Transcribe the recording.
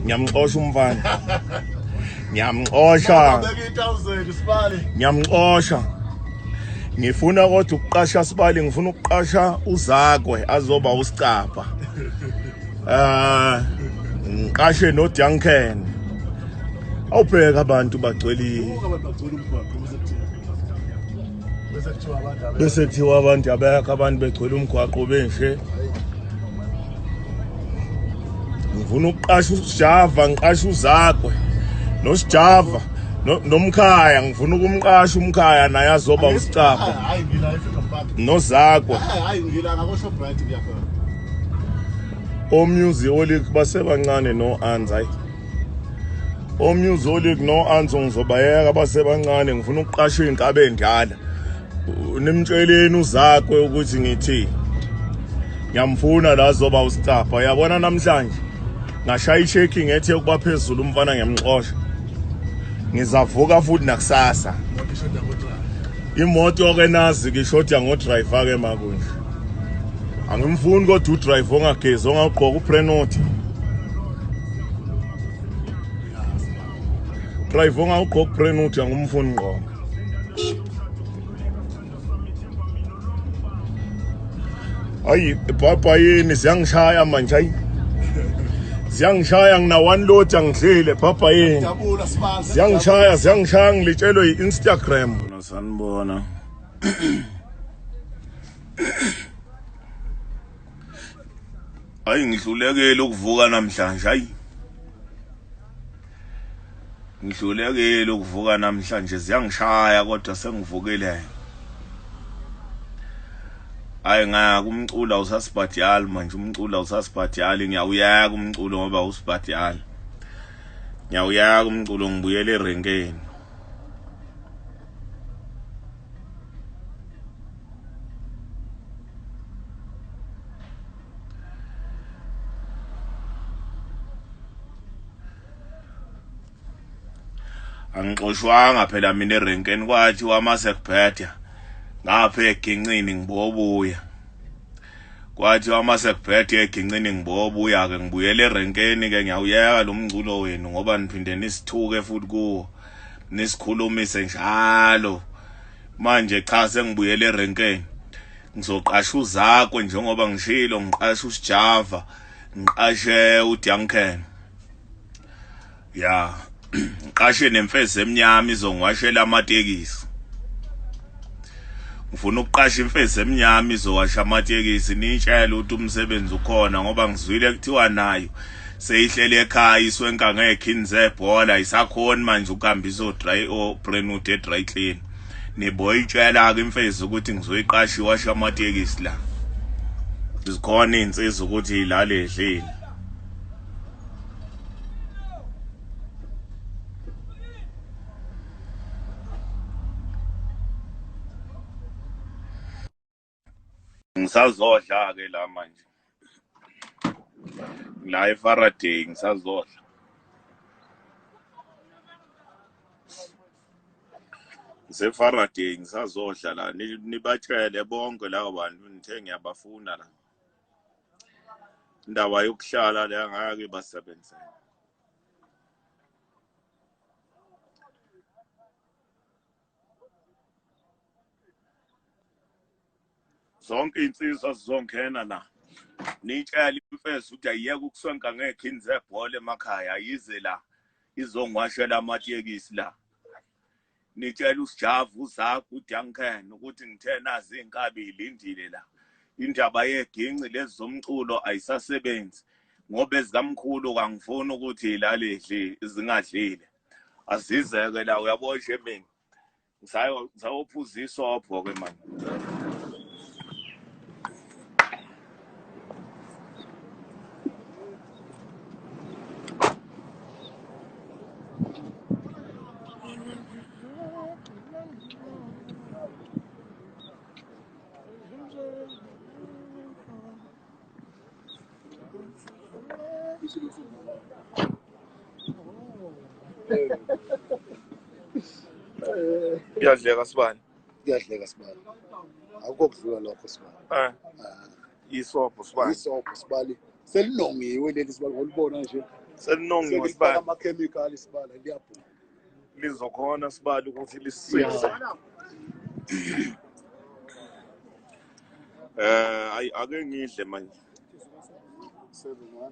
Ngiyamxosha umfana. Ngiyamxosha. Beka i-1000 sibali. Ngiyamxosha. Ngifuna kodwa ukuqasha sibali, ngifuna ukuqasha uZakwe azoba usicapha. Ngiqashe no Duncan. Awubheka abantu bagcwele. Buka abantu bagcwele umgwaqo bese kuthiwa. Bese kuthiwa abantu abekho. Bese kuthiwa abantu abekho, abantu begcwele umgwaqo benje. Ngifuna ukuqasha uSjava, ngiqasha uZakwe noSjava nomkhaya, ngifuna ukumqasha umkhaya naye azoba usicapha. Hayi ngila eFreedom Park. NoZakwe. Hayi ngila ngako Shoprite ngiyakhona. OMusic basebancane no Anzi, hayi. OMusic no Anzi ngizobayeka basebancane, ngifuna ukuqasha inkabe endala. Nimtsheleni uZakwe ukuthi ngithi ngiyamfuna la azoba usicapha. Uyabona namhlanje ngashaya i-shaking ngethi yokuba phezulu umfana ngiyamxosha. Ngizavuka futhi nakusasa. Imoto ishoda ngo-driver. Imoto ke nazi ke ishoda ngo-driver ke makunje. Angimfuni kodwa u-driver ongagezi ongagqoka u-Prenot. Driver ongagqoka u-Prenot angimfuni ngqo. Ayi baba yini ziyangishaya manje ayi. Ziyangishaya ngina one load angidlile baba yini. Jabula sibali. Ziyangishaya ziyangishaya ngilitshelwe i-Instagram. Sanibona. Ayi ngihlulekile ukuvuka namhlanje ayi. Ngihlulekile ukuvuka namhlanje ziyangishaya kodwa sengivukile. Hayi ngaya umculo awusasibhadali manje, umculo awusasibhadali, ngiyawuyeka umculo ngoba awusibhadali. Ngiyawuyeka umculo ngibuyele erenkeni. Angixoshwanga phela mina erenkeni, kwathiwa mase kubheda ngapha egincini ngibobuya. Kwathiwa mase kubheda egincini ngibobuya ke ngibuyele erenkeni ke ngiyawuyeka lo mculo wenu ngoba niphinde nisithuke futhi kuwo nisikhulumise njalo. Manje cha sengibuyele erenkeni. Ngizoqasha uZakwe njengoba ngishilo, ngiqasha uSjava, ngiqashe uDuncan. Ya, ngiqashe nemfezi emnyama izongiwashela amatekisi. Ngifuna ukuqasha imfezi emnyama izowasha amatekisi, nitshele ukuthi umsebenzi ukhona ngoba ngizwile kuthiwa nayo seyihlele ekhaya iswenka ngekhini zebhola, isakhona manje ukuhamba izo-dry o-Brentwood e-dry clean. Niboyitshela-ke imfezi ukuthi ngizoyiqasha iwashe amatekisi la. Zikhona iy'nsizwa ukuthi yilale edlile. Ngisazodla ke la manje. La eFaraday ngisazodla. NgiseFaraday ngisazodla la, nibatshele bonke labo bantu nithe ngiyabafuna la. Indaba yokuhlala le angeke ibasebenzele. Zonke iy'nsizwa zizongena la. Nitshele imfezi ukuthi ayiyeke ukuswenka ngekhini zebhola emakhaya, ayize la izongiwashela amatekisi la. Nitshele uSjava, uZakho, uDuncan ukuthi ngithe nazi iy'nkabi y'lindile la. Indaba yeginci lezi zomculo ayisasebenzi ngoba ezikamkhulu kangifuni ukuthi y'lale zingadlile. Azizeke la, uyabona nje mina. Ngisayophuza isobho ke manje. Kuyadleka sibani? Kuyadleka sibali. Akukho kudlula lokho sibali. Isobho sibali. Isobho sibali. Selinongiwe leli sibali ngolibona nje. Selinongiwe Selifaka sibali. amakhemikhali isibala liyabhula. Lizokhona sibali ukuthi lisisize. Ayi ake ngidle manje. 7-1.